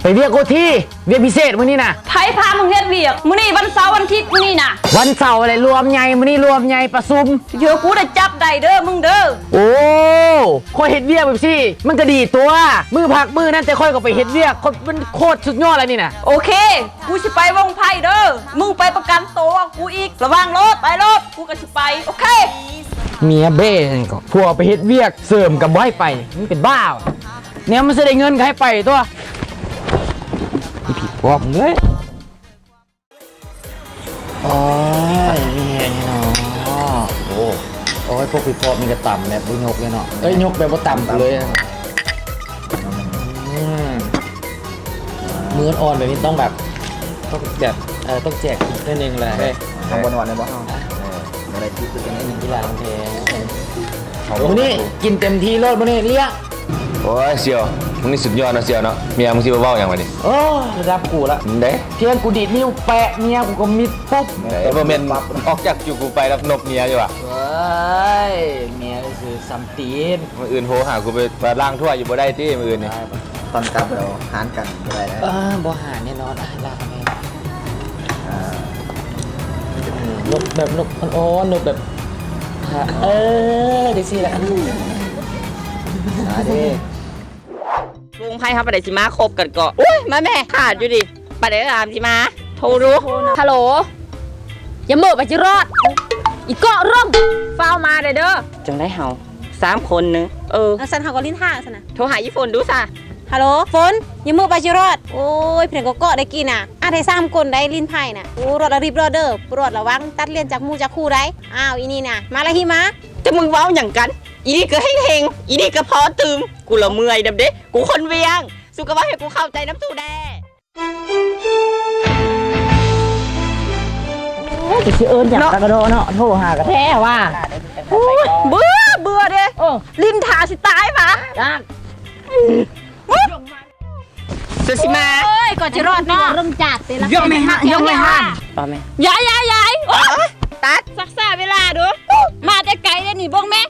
ໄປວຽກໂອທີ ວຽກພິເສດມື້ນີ້ນະ. ໃຜພາມຶງເຮັດວຽກ? ມື້ນີ້ວັນເສົາວັນທິດມື້ນີ້ນະ. ວັນເສົາແຫຼະລວມໃຫຍ່ ມື້ນີ້ລວມໃຫຍ່ປະຊຸມ. ເດີ ກູໄດ້ຈັບໄດ້ເດີມຶງເດີ. ໂອ້ ຂ້ອຍເຮັດວຽກແບບຊີ້ມັນກະດີຕົວະ. ມື້ພັກມື້ນັ້ນແຕ່ຂ້ອຍກະໄປເຮັດວຽກ ມັນໂຄດສຸດຍອດແລ້ວນີ້ນະ. ໂອເຄ ກູຊິໄປວົງໄພເດີ ມຶງໄປປະກັນໂຕກູອີກ. ລະວັງໂລດ ໄປໂລດ ກູກະຊິໄປ. ໂອເຄ. ເມຍເບ້ຫຍັງເກາະ ຜົວໄປເຮັດວຽກເສີມກະບໍ່ໃຫ້ໄປ ມັນເປັນບ້າຫວະ. ແນວມັນຊິໄດ້ເງິນກະໃຫ້ໄປຕົວະ. ອີຜີປອບເອີຍ. ໂອ້ຍ ມີແຮງແທ້ເນາະ. ໂອ້ ໂອ້ຍ ພວກຜີປອບນີ້ກະຕຳແບບບໍ່ຍົກເລີຍເນາະ. ເອີຍ ຍົກແບບບໍ່ຕຳເລີຍ. ອືມ ມືອ່ອນໆແບບນີ້ຕ້ອງແບບ ຕ້ອງແບບ ເອີ ຕ້ອງແຈກໜ້ອຍໜຶ່ງແຫຼະ. ທຳບໍ່ນອນແລ້ວບໍ່ເຮົາ? ເອີ ບໍ່ໄດ້ຕິດກັນໜ້ອຍໜຶ່ງ. ກິນເຕັມທີ່ໂລດມື້ນີ້ ລຽກ. ໂອ້ຍ ສ່ຽວ ມຶງນີ້ສຸດຍອດເນາະສ່ຽວເນາະ. ເມຍມຶງຊິບໍ່ເວົ້າຫຍັງບາດນີ້? ໂອ້ຍ ລະດັບກູລະເດ້. ພຽງກູດີດນິ້ວແປະ ເມຍກູກະມິດປຸບ. ເອີ ບໍ່ແມ່ນອອກຈາກຈຸກກູໄປລະນົບເມຍຢູ່ຫວາ? ເອີຍ ເມຍກະຄືຊ້ຳຕີນ. ມື້ອື່ນໂທຫາກູໄປວ່າລ້າງຖ້ວຍຢູ່ບໍ່ໄດ້ຕິມື້ອື່ນນີ້. ຕອນກັບແລ້ວຫານກັນບໍ່ໄດ້ເດີ. ເອີ ບໍ່ຫານແນ່ນອນ. ອາ ລາວແມ່ ເອີ ນົບແບບນົບອ່ອນໆ ນົບແບບ ເອີ ຈັ່ງຊີ້ລະ. ມາເດ້. ວົງໄພເຮົາປານໃດຊິມາຄົບກັນເກາະ. ໂອ້ຍ ມາແມ້ ຂາດຢູ່ດິ. ປານໃດລະຊິມາ ໂທດູ. ຮາໂຫຼ ຢ່າເມີໄປຈິຣອດ ອີເກາະລົງ ຟ້າວມາໄດ້ເດີ. ຈັ່ງໃດເຮົາສາມຄົນໜຶ່ງ. ເອີ ຊັ້ນເຮົາກະຫຼິ້ນຖ້າຊັ້ນນະ. ໂທຫາອີຝົນດູຊະ. ຮາໂຫຼ ຝົນ ຢ່າເມີໄປຈິຣອດ. ໂອ້ຍ ເພິ່ນກະເກາະໄດ້ກີ້ນະ. ອາດໃຫ້ສາມຄົນໄດ້ຫຼິ້ນໄພນະ. ໂອ້ ລອດລະລິບລອດເດີ ລະວັງຕັດລຽນຈາກໝູ່ຈາກຄູ່ໄດ໋. ອ້າວ ອີນີ້ນະ ມາລະຫິມາ. ຈະມຶງເວົ້າຫຍັງກັນ? ອີນີ້ກະເຮັງໆ ອີນີ້ກະພໍຕື່ມ. ກູລະເມື່ອຍນຳເດ້ ກູຄົນວຽງ. ສູກະເວົ້າໃຫ້ກູເຂົ້າໃຈນຳສູແດ່. ໂອ້ຍ ຊິເອີ້ນຫຍັງກະກະເນາະ ໂທຫາກະແທ້ວ່າ. ໂອ້ຍ ເບື່ອ ເບື່ອເດ້. ເອີ ຫຼິ້ນຖ້າຊິຕາຍຫວາ. ຈັກ ຊິມາ. ໂອ້ຍ ກວ່າຈະຮອດເນາະ. ເລີ່ມຈາກເຕະລະ ຍົກແມ່ ຍົກແມ່. ຢາຍ ຢາຍ ຢາຍ. ໂອ້ຍ ຕັດ ຊັກຊ້າເວລາດູ. ມາແຕ່ໄກເດ້ນີ້ ເບິ່ງແມ້.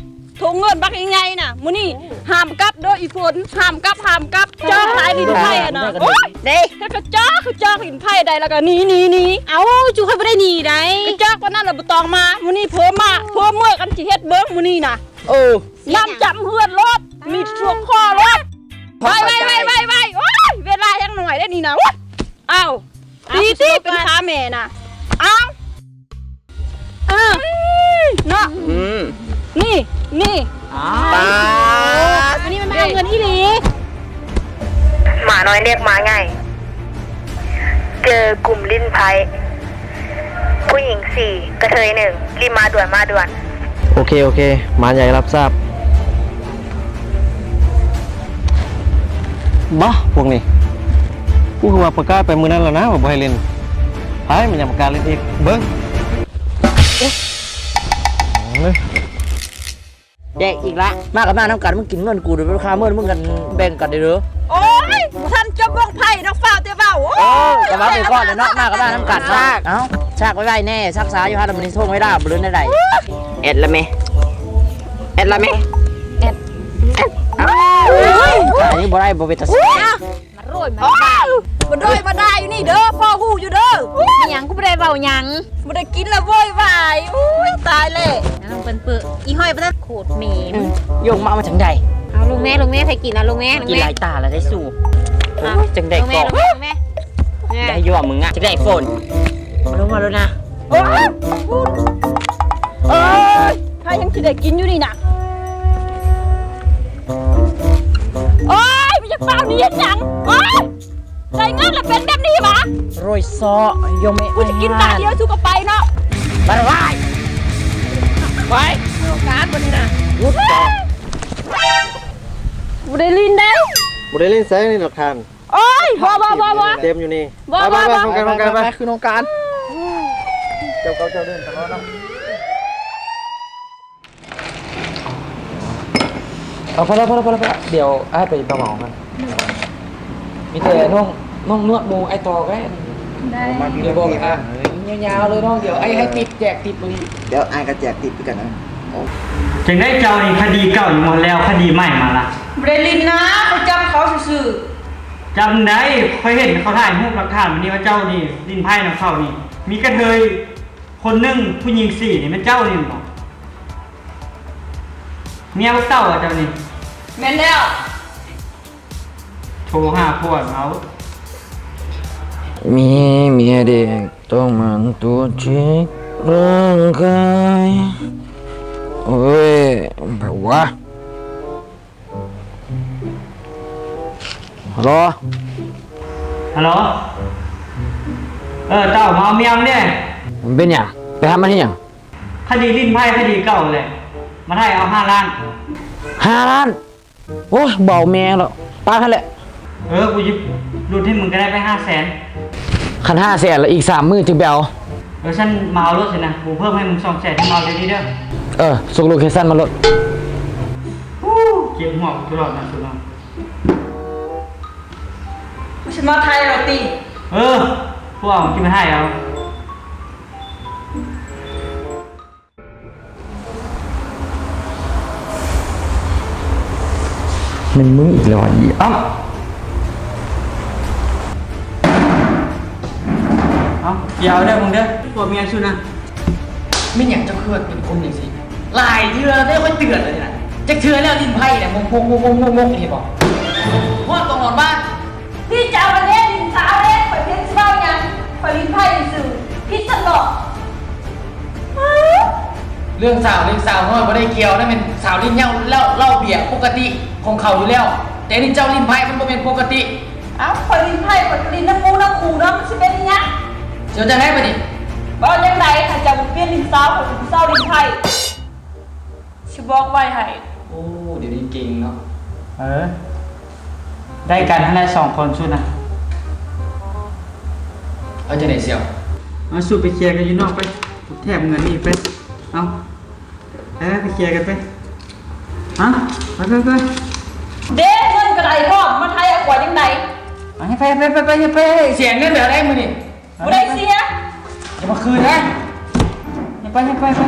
ຖົງເງິນບັກໃຫຍ່ໆນະ. ມື້ນີ້ຫ້າມກັບເດີອີ່ຝົນ ຫ້າມກັບ ຫ້າມກັບ. ເຈີຫຼາຍຫຼິ້ນໄພຫັ້ນນະ. ໂອ້ຍ ເດ້ ກະກະຈອກ ກະຈອກຫຼິ້ນໄພໄດ້ລະກະໜີ ໜີ ໜີ. ເອົ້າ ຈູຂ້ອຍບໍ່ໄດ້ໜີໃດ. ກະຈອກປານນັ້ນລະບໍ່ຕ້ອງມາ. ມື້ນີ້ເພີ່ມມາ ເພີ່ມເມືອກັນຊິເຮັດເບິ່ງມື້ນີ້ນະ. ເອີ ນ້ຳຈຳເຮືອນໂລດ ມີດສວກຄໍໂລດ. ໄວໆໆໆ. ໂອ້ຍ ເວລາຍັງໜ້ອຍເດ້ນີ້ນະ. ໂອ້ຍ ເອົ້າ ຕີຕິ ເປັນຄາແມ່ນະ. ເອົ້າ ເອີ ເນາະ. ອືມ ນີ້ ນີ້ ປາດ ອັນນີ້ມັນມາເອົາເງິນອີ່ຫຼີ. ໝານ້ອຍລຽກໝາໃຫຍ່ ເຈີກຸ່ມຫຼິ້ນໄພ ຜູ້ຍິງສີ່ ກະເທີຍໜຶ່ງ ຣີບມາດ່ວນ ມາດ່ວນ. ໂອເຄ ໂອເຄ ໝາໃຫຍ່ ຮັບຊາບ. ບາ ພວກນີ້ ກູຄືວ່າປະກາດໄປມື້ນັ້ນແລ້ວນະວ່າບໍ່ໃຫ້ຫຼິ້ນ. ໃຜມັນຍັງປະກາດຫຼິ້ນອີກ ເບິ່ງ. ແດກອີກລະ. ມາກະມານຳກັນ ມຶງກິນເງິນກູ ເດີ ເປັນຄ່າເມີນ ມຶງກັນແບ່ງກັນເດີ. ໂອ້ຍ ບໍ່ທັນຈົບວົງໄພດອກ ຟ້າວແຕ່ເວົ້າ. ໂອ້ຍ ກະເວົ້າໄປກ່ອນແຫຼະເນາະ ມາກະມານຳກັນ. ເອົ້າ ຊັກໄວ້ໄວແນ່ ຊັກຊ້າຢູ່ຫັ້ນລະ ມື້ນີ້ໂທໄວ້ລະ ບໍ່ລືມໄດ້ໃດ. ແອັດລະແມ່ ແອັດລະແມ່ ແອັດ ແອັດ. ໂອ້ຍ ອັນນີ້ບໍ່ໄດ້ ບໍ່ເປັນຕາແຊບ. ມາໂຣຍມາ ໂອ້ຍ ມາໂດຍມາດາຢູ່ນີ້ເດີ ພໍ່ຮູ້ຢູ່ເດີ. ມີຫຍັງ ກູບໍ່ໄດ້ເວົ້າຫຍັງ. ບໍ່ໄດ້ກິນລະໂວຍວາຍ. ໂອ້ຍ ຕາຍແລ້ວ ນ້ອງເປັນເປິ ອີ່ຫ້ອຍບໍ່ທັນໂຄດແມ່. ອືມ ຍົງມາ ເອົາມາຈັ່ງໃດ? ເອົາລົງແມ່ ລົງແມ່ ໃຜກິນ ເອົາລົງແມ່ ກິນຫຼາຍຕາລະໄດ້ສູ. ໂອ້ຍ ຈັ່ງໃດເກາະ ລົງແມ່ ລົງແມ່. ໄດ້ຢູ່ວ່າມຶງອະ ຈັ່ງໃດຝົນ? ເອົາລົງມາໂລດນະ. ໂອ້ຍ ໂອ້ຍ ໃຜຍັງຊິໄດ້ກິນຢູ່ນີ້ນະ. ໂອ້ຍ ມັນຢາກຟ້າວໜີເຮັດຫຍັງ? ໂອ້ຍ ໄດ້ເງິນລະເປັນແບບນີ້ຫວາ? ໂຣຍເຊາະ ຍົງແມ່ ກູຊິກິນຕາດຽວ ສູກະໄປເນາະ. ໄປ ໄປ ໄປ. ການບໍ່ນີ້ນະ ບໍ່ໄດ້ຫຼິ້ນເດ້. ບໍ່ໄດ້ຫຼິ້ນໃສນີ້ດອກທ່ານ. ໂອ້ຍ ບໍ່ ບໍ່ ບໍ່ ບໍ່ ເຕັມຢູ່ນີ້. ບໍ່ ບໍ່ ບໍ່ ບໍ່ ບໍ່ ບໍ່ ບໍ່ ຄືນ້ອງການ. ເຈົ້າເກົ່າເຈົ້າເດີນຕະຫຼອດເນາະ. ເອົາ ພໍລະ ພໍລະ ພໍລະ ພໍລະ. ດຽວອ້າຍໄປເອົາໝໍກັນ. ມີແຕ່ນ້ອງ ນ້ອງນວດໝູ່ອ້າຍຕໍ່ໄດ້. ໄດ້ ດຽວບອກ ອ່ະ ຍາວໆເລີຍນ້ອງ. ດຽວອ້າຍໃຫ້ຕິບ ແຈກຕິບມື້ນີ້. ດຽວອ້າຍກະແຈກຕິບຄືກັນນະ. ຈັ່ງໃດເຈົ້ານີ້ ຄະດີເກົ່າຍັງບໍ່ແລ້ວ ຄະດີໃໝ່ມາລະ. ບໍ່ໄດ້ຫຼິ້ນນະ ໄປຈັບເຂົາຊື່ໆ. ຈຳໄດ້ ຂ້ອຍເຫັນເຂົາຖ່າຍຮູບຫຼັກຖານມານີ້ວ່າເຈົ້ານີ້ຫຼິ້ນໄພ້ນຳເຂົານີ້ ມີກະເທີຍຄົນໜຶ່ງຜູ້ຍິງສີ່ນີ້ແມ່ນເຈົ້ານີ້ບໍ່? ເມຍບັກເຕົ່າເຈົ້ານີ້. ແມ່ນແລ້ວ. ໂທຫາຜົວເອົາ. ມີເມຍເດັກຕ້ອງໝັ່ນຕົວເຊັກຮ່າງກາຍ. ໂອ້ຍ ແບບວ່າ ຮັລໂຫຼ ຮັລໂຫຼ. ເອີ ເຕົ້າ ມາເອົາເມຍມຶງເດ້. ມັນເປັນຫຍັງ? ໄປຫາມັນເຮັດຫຍັງ? ຄະດີຫຼິ້ນໄພ້ຄະດີເກົ່າແຫຼະ ມາໄຖ່ເອົາຫ້າລ້ານ. ຫ້າລ້ານ? ໂອ້ຍ ບໍ່ເອົາແມ່ງດອກ ປາດຫັ້ນແຫຼະ. ເອີ ກູຢຸດຫຼຸດໃຫ້ມຶງກໍໄດ້ໄປຫ້າແສນ. ຄັນຫ້າແສນລະອີກສາມມື້ຈຶ່ງໄປເອົາ. ເອີ ຊັ້ນມາເອົາໂລດຊັ້ນນະ ກູເພີ່ມໃຫ້ມຶງສອງແສນ ໃຫ້ມາເອົາດຽວນີ້ເດີ. ເອີ ສົ່ງໂລເຄຊັນມາໂລດ. ເຈັບຫົວກູຕະຫຼອດນະຊຸມເນາະ. ຊິມາໄຖ່ເອົາຕິ? ເອີ ພວກເຮົາຊິມາໄຖ່ເອົາ. ແມ່ນມຶງອີກແລ້ວຫວາ ອີອ້ຳ. ເອົາ ເອົາເດີມຶງເດີ ຜົວເມຍຊຸນະ. ແມ່ນຫຍັງເຈົ້າຄືວ່າເປັນຄົນຈັ່ງຊີ້? ຫຼາຍເທື່ອແລ້ວຂ້ອຍເຕືອນແລ້ວນີ້ນະ ຈັກເທື່ອແລ້ວຫຼິ້ນໄພ້ນະ ມົກໆໆໆ ເຫັນບໍ່? ຮອດບໍ່ຮອດບ້ານ. ນີ້ເຈົ້າມາເດ້ຫຼິ້ນສາວເດ້ ຂ້ອຍເພິ່ນຊິເວົ້າຫຍັງ? ຂ້ອຍຫຼິ້ນໄພ້ຊື່ໆ ຜິດຊັ້ນບໍ? ເລື່ອງສາວເລັກສາວນ້ອຍບໍ່ໄດ້ກ່ຽວນະ ແມ່ນສາວຫຼິ້ນເຫຼົ້າເຫຼົ້າເຫຼົ້າເບຍປົກກະຕິຂອງເຂົາຢູ່ແລ້ວ ແຕ່ນີ້ເຈົ້າຫຼິ້ນໄພ້ມັນບໍ່ແມ່ນປົກກະຕິ. ເອົ້າ ຂ້ອຍຫຼິ້ນໄພ້ ຂ້ອຍກໍຫຼິ້ນນຳໝູ່ນຳຄູ່ເນາະ ມັນຊິເປັນອີຫຍັງ? ຊິເອົາຈັ່ງໃດບາດນີ້? ເວົ້າຈັ່ງໃດ? ຄັນເຈົ້າບໍ່ປ່ຽນຫຼິ້ນສາວ ຂ້ອຍກໍຊິເຊົາຫຼິ້ນໄພ້. ຊິບອກໄວ້ໃຫ້. ໂອ້ ດຽວນີ້ເກັ່ງເນາະ. ເອີ ໄດ້ກັນຫັ້ນແຫຼະສອງຄົນຊຸນະ. ເອົາຈັ່ງໃດສ່ຽວ? ເອົາ ຊຸໄປເຄຍກັນຢູ່ນອກໄປ ແຖມເງິນອີກໄປ. ເອົາ ໄປ ໄປເຄຍກັນໄປ. ຮະ? ໄປ ໄປ ໄປ. ເດ້ ເງິນກໍໄດ້ພ້ອມ ມາໄຖ່ເອົາກວ່າຈັ່ງໃດ? ໄປ ໄປ ໄປ ໄປ ໄປ. ເສຍເງິນແບບໃດມື້ນີ້? ບໍ່ໄດ້ເສຍ. ຢ່າມາຄືນນະ. ຢ່າໄປ ຢ່າໄປ ໄປ.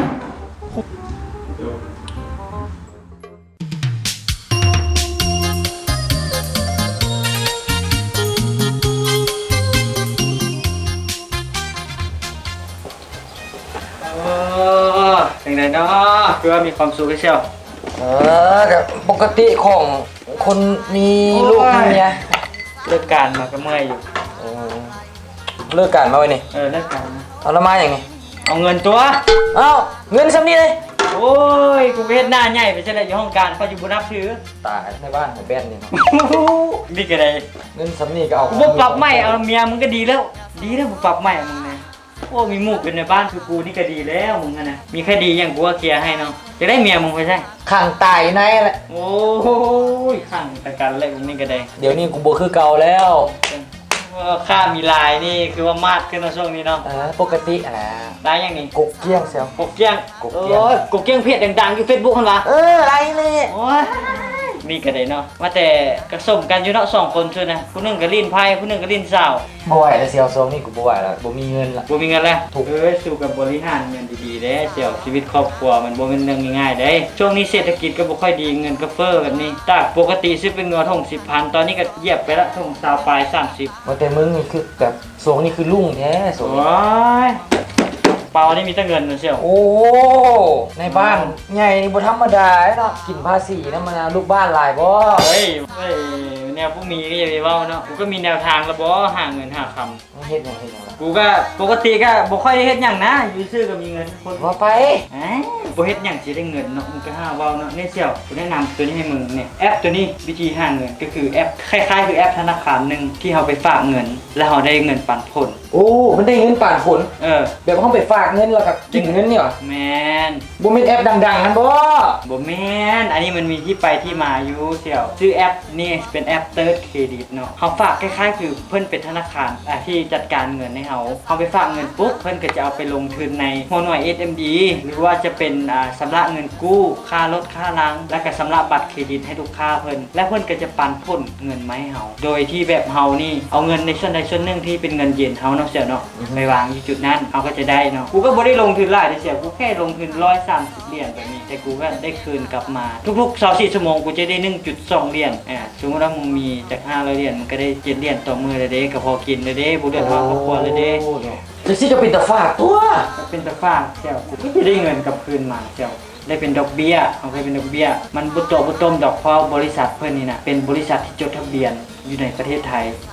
ເອີ ຈັ່ງໃດເນາະ ຄືວ່າມີຄວາມສຸກແທ້ຊຽວ? ເອີ ກໍປົກກະຕິຂອງຄົນມີລູກມີເມຍ. ໂອ້ຍ ເລີກການມາກໍເມື່ອຍຢູ່. ເອີ ເລີກການມາໄວນີ້. ເອີ ເລີກການມາ. ເອົາ ລະມາຫຍັງນີ້? ເອົາເງິນຕົວະ. ເອົ້າ ເງິນສ່ຳນີ້ເລີຍ? ໂອ້ຍ ກູກໍເຮັດໜ້າໃຫຍ່ໄປຊັ້ນແຫຼະ ຢູ່ຫ້ອງການ ເຂົາຢູ່ບໍ່ນັບຖື. ຕາຍ ໃນບ້ານໃນແບນນີ້ເນາະ. ນີ້ກໍໄດ້ ເງິນສ່ຳນີ້ກໍເອົາ. ກູບໍ່ປັບໃໝ ເອົາເມຍມຶງກໍດີແລ້ວ ດີແລ້ວບໍ່ປັບໃໝມຶງນະ. ໂອ້ ມີໝູ່ເປັນນາຍບ້ານຄືກູນີ້ກໍດີແລ້ວ ມຶງຫັ້ນນະ. ມີຄະດີຫຍັງກູກໍເຄຍໃຫ້ເນາະ. ຢາກໄດ້ເມຍມຶງໄປໃສ? ຂັງຕາຍຢູ່ໃນຫັ້ນແຫຼະ. ໂອ້ຍ ຂັງຕາກັນແລ້ວນີ້ກໍໄດ້. ດຽວນີ້ກູບໍ່ຄືເກົ່າແລ້ວ. ເອີ ເອີ ຂ້າມີຫຼາຍນີ້ຄືວ່າມາດຂຶ້ນເນາະຊ່ວງນີ້ເນາະ. ເອີ ປົກກະຕິຫັ້ນແຫຼະ. ລາຍຫຍັງນີ້? ກົກກ້ຽງຊຽວ. ກົກກ້ຽງ. ກົກກ້ຽງ. ໂອ້ຍ ກົກກ້ຽງເພຈດັງໆຢູ່ເຟສບຸກຫັ້ນຫວາ? ເອີ ລາຍນີ້ແຫຼະ. ໂອ້ຍ ນີ້ກໍໄດ້ເນາະ. ວ່າແຕ່ກໍສົມກັນຢູ່ເນາະ ສອງຄົນຊຸນນະ. ຜູ້ໜຶ່ງກໍຫຼິ້ນໄພ້ ຜູ້ໜຶ່ງກໍຫຼິ້ນສາວ. ບໍ່ໄຫວແລ້ວຊຽວ ຊ່ວງນີ້ກູບໍ່ໄຫວແລ້ວ ບໍ່ມີເງິນລະ. ບໍ່ມີເງິນແລ້ວ? ທຸກ. ເອີຍ ສູ້ກັບບໍລິຫານເງິນດີໆເດ້ຊຽວ. ຊີວິດຄອບຄົວມັນບໍ່ແມ່ນເລື່ອງງ່າຍໆເດ້. ຊ່ວງນີ້ເສດຖະກິດກໍບໍ່ຄ່ອຍດີ ເງິນກໍເຟີ້ແບບນີ້. ຈາກປົກກະຕິຊື້ເປັນງົວຖົງສິບພັນ ຕອນນີ້ກໍຢຽບໄປລະຖົງຊາວປາຍ ສາມສິບ. ວ່າແຕ່ມຶງນີ້ຄືແບບ ຊ່ວງນີ້ຄືລຸ້ງແທ້ຊ່ວງນີ້. ໂອ້ຍ ເປົານີ້ມີແຕ່ເງິນນະຊຽວ. ໂອ້ ໃນບ້ານໃຫຍ່ນີ້ບໍ່ທຳມະດາເນາະ. ກິນພາສີນຳ ອັນນ່າ ລູກບ້ານຫຼາຍບໍ່? ເອີຍ ເອີຍ ແນວບໍ່ມີກໍຢ່າໄປເວົ້າເນາະ. ກູກໍມີແນວທາງລະບໍ ຫາເງິນຫາຄຳ. ເຮັດຫຍັງ ເຮັດຫຍັງລະ? ກູກໍປົກກະຕິກໍບໍ່ຄ່ອຍໄດ້ເຮັດຫຍັງນະ ຢູ່ຊື່ກໍມີເງິນຄົນ. ວ່າໄປ ເອີຍ ບໍ່ເຮັດຫຍັງຊິໄດ້ເງິນເນາະ. ມຶງກໍຫາເວົ້າເນາະ. ນີ້ຊຽວ ກູແນະນຳໂຕນີ້ໃຫ້ມຶງນີ້ ແອັບໂຕນີ້ ວິທີຫາເງິນກໍຄືແອັບ ຄ້າຍໆຄືແອັບທະນາຄານໜຶ່ງ ທີ່ເຮົາໄປຝາກເງິນ ແລ້ວເຮົາໄດ້ເງິນປັນຜົນ. ໂອ້ ມັນໄດ້ເງິນປັນຜົນ. ເອີ ແບບເຮົາໄປຝາກເງິນແລ້ວກໍກິນເງິນນີ້ຫວາ? ແມ່ນ. ບໍ່ແມ່ນແອັບດັງໆຫັ້ນບໍ? ບໍ່ແມ່ນ. ອັນນີ້ມັນມີທີ່ໄປທີ່ມາຢູ່ຊຽວ. ຊື່ແອັບນີ້ເປັນແອັບເຕີດເຄຣດິດເນາະ. ເຮົາຝາກຄ້າຍໆຄືເພິ່ນເປັນທະນາຄານ ອາ ທີ່ຈັດການເງິນໃຫ້ເຮົາ. ເຮົາໄປຝາກເງິນປຸບ ເພິ່ນກໍຈະເອົາໄປລົງທຶນໃນຫົວໜ່ວຍ ເອສເອັມບີ ຫຼືວ່າຈະເປັນ ອາ ຊຳລະເງິນກູ້ ຄ່າລົດຄ່າລາງ ແລ້ວກໍຊຳລະບັດເຄຣດິດໃຫ້ລູກຄ້າເພິ່ນ ແລ້ວເພິ່ນກໍຈະປັນຜົນ ເງິນມາໃຫ້ເຮົາ ໂດຍທີ່ແບບເຮົານີ້ເອົາເງິນໃນສ່ວນໃດສ່ວນໜຶ່ງທີ່ເປັນເງິນເຢັນເຮົາເນາະ ເຈົ້າເນາະ ໄປວາງຢູ່ຈຸດນັ້ນ ເຮົາກໍຈະໄດ້ເນາະ. ກູກໍບໍ່ໄດ້ລົງທຶນຫຼາຍເດ້ເສີ່ຍ ກູແຄ່ລົງທຶນຮ້ອຍສາມສິບຫຼຽນແບບນີ້ ແຕ່ກູກໍໄດ້ຄືນກັບມາ ທຸກໆຊາວສີ່ຊົ່ວໂມງ ກູຈະໄດ້ໜຶ່ງຈຸດສອງຫຼຽນ. ອ່າ ສົມມຸດວ່າມຶງມີຈັກຫ້າຮ້ອຍຫຼຽນ ມັນກໍໄດ້ເຈັດຫຼຽນຕໍ່ມື້ແລ້ວເດ້ ກໍພໍກິນແລ້ວເດ້ ບໍ່ເດືອດຮ້ອນຄອບຄົວແລ້ວເດ້. ໂອ້ ຈັ່ງຊີ້ກໍເປັນຕາຝາກຕົວະ ກໍເປັນຕາຝາກແລ້ວ ກູກໍຈະໄດ້ເງິນກັບຄືນມາແລ້ວ ໄດ້ເປັນດອກເບ້ຍ ເຮົາກໍເປັນດອກເບ້ຍ ມັນບໍ່ຕົວະບໍ່ຕົ້ມດອກ ເພາະວ່າບໍລິສັດເພິ່ນນີ້ນະ ເປັນບໍລິສັດທີ່ຈົດທະບຽນຢູ່ໃນປະເທດໄທ.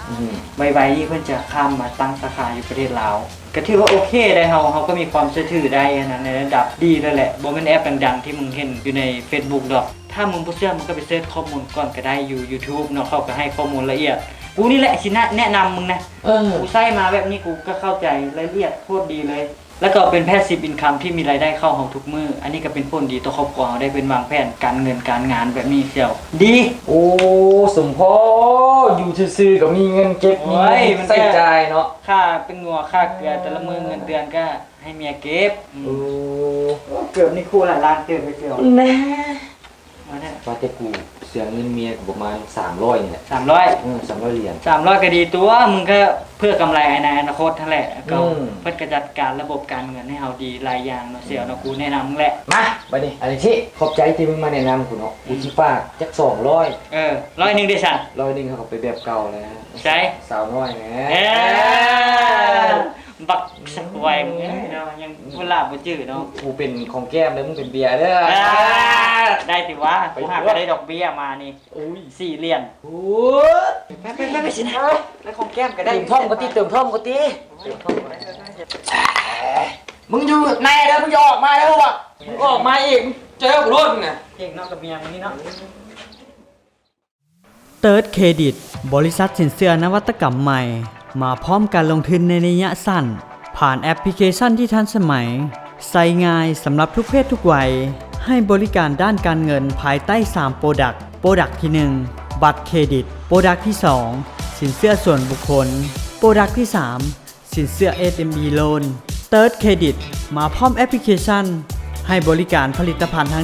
ອືມ ໄວໆນີ້ເພິ່ນຈະຂ້າມມາຕັ້ງສາຂາຢູ່ປະເທດລາວ ກໍຖືວ່າໂອເຄໄດ໋ ເຮົາ ເຮົາກໍມີຄວາມເຊື່ອຖືໄດ້ຫັ້ນນະ ໃນລະດັບດີແລ້ວແຫຼະ ບໍ່ແມ່ນແອັບດັງໆທີ່ມຶງເຫັນຢູ່ໃນເຟສບຸກດອກ. ຖ້າມຶງບໍ່ເຊື່ອ ມຶງກໍໄປເສີດຂໍ້ມູນກ່ອນກໍໄດ້ ຢູ່ຢູທູບເນາະ ເຂົາກໍໃຫ້ຂໍ້ມູນລະອຽດ. ກູນີ້ແຫຼະຊິແນະນຳມຶງນະ ເອີ ກູໃຊ້ມາແບບນີ້ ກູກໍເຂົ້າໃຈລາຍລະອຽດໂຄດດີເລີຍ. ແລ້ວກໍເປັນ passive income ທີ່ມີລາຍໄດ້ເຂົ້າເຮົາທຸກມື້ ອັນນີ້ກໍເປັນຜົນດີຕໍ່ຄອບຄົວເຮົາໄດ້ ເປັນວາງແຜນການເງິນການງານແບບນີ້ສ່ຽວ ດີ. ໂອ້ ສົມພໍຢູ່ຊື່ໆກໍມີເງິນເກັບ ໂອ້ຍ ມີເງິນໃຊ້ຈ່າຍເນາະ ຄ່າແປ້ງນົວ ຄ່າເກືອ ແຕ່ລະມື້ເງິນເດືອນກໍໃຫ້ເມຍເກັບ. ໂອ້ ເກີບນີ້ຄູ່ຫຼາຍລ້ານເຕີບເລີຍສ່ຽວ ແນ່ ວ່າແຕ່ ວ່າແຕ່ກູເສຍເງິນເມຍກໍປະມານສາມຮ້ອຍນີ້ແຫຼະ. ສາມຮ້ອຍ ເອີ ສາມຮ້ອຍຫຼຽນ ສາມຮ້ອຍກໍດີຕົວະ ມຶງກໍເພື່ອກຳໄລໃນອະນາຄົດຫັ້ນແຫຼະ. ອືມ ເພິ່ນກໍຈັດການລະບົບການເງິນໃຫ້ເຮົາດີຫຼາຍຢ່າງເນາະສ່ຽວເນາະ ອືມ ກູແນະນຳແຫຼະ. ມາ ບັດນີ້ ອັນນີ້ຊິຂອບໃຈທີ່ມຶງມາແນະນຳກູເນາະ ອືມ ກູຊິຝາກຈັກສອງຮ້ອຍ. ເອີ ຮ້ອຍໜຶ່ງເດ້ຊັ້ນ ຮ້ອຍໜຶ່ງເຮົາກໍໄປແບບເກົ່າແລ້ວ ໃສ ສາວນ້ອຍແນ່ ເອີ ບັກສະກວຍມຶງເນາະ ຍັງບໍ່ລາບບໍ່ຈື່ເນາະ. ກູເປັນຂອງແກ້ມເດີ ມຶງເປັນເບຍເດີ. ອ່າ ໄດ້ຕິວະ ໄປ ກູຫາກໍໄດ້ດອກເບ້ຍມານີ້ ໂອ້ຍ ສີ່ຫຼຽນ. ໂອ້ຍ ໄປ ໄປ ໄປ ໄປຊິນະ ໄປຂອງແກ້ມກໍໄດ້ ເຕີມທ້ອງກໍຕິ ເຕີມທ້ອງກໍຕິ ເຕີມທ້ອງກໍໄດ້. ມຶງຢູ່ໃນເດີ ມຶງຢ່າອອກມາເດີ ວ່າມຶງອອກມາອີກ ເຈີກູໂລດນະ ເກັ່ງເນາະກັບເມຍມຶງນີ້ເນາະ. Third Credit ບໍລິສັດສິນເຊື່ອນະວັດຕະກຳໃໝ່ ມາພ້ອມການລົງທຶນໃນໄລຍະສັ້ນ ຜ່ານແອັບພລິເຄຊັນທີ່ທັນສະໄໝ, ໃຊ້ງ່າຍສຳລັບທຸກເພດທຸກໄວ, ໃຫ້ບໍລິການດ້ານການເງິນພາຍໃຕ້ສາມໂປຣດັກ. ໂປຣດັກທີໜຶ່ງ ບັດເຄຣດິດ, ໂປຣດັກທີສອງ ສິນເຊື່ອສ່ວນບຸກຄົນ, ໂປຣດັກທີສາມ ສິນເຊື່ອ ເອັສເອັມອີ ໂລນ. Third Credit ມາພ້ອມແອັບພລິເຄຊັນ ໃຫ້ບໍລິການຜະລິດຕະພັນທາງ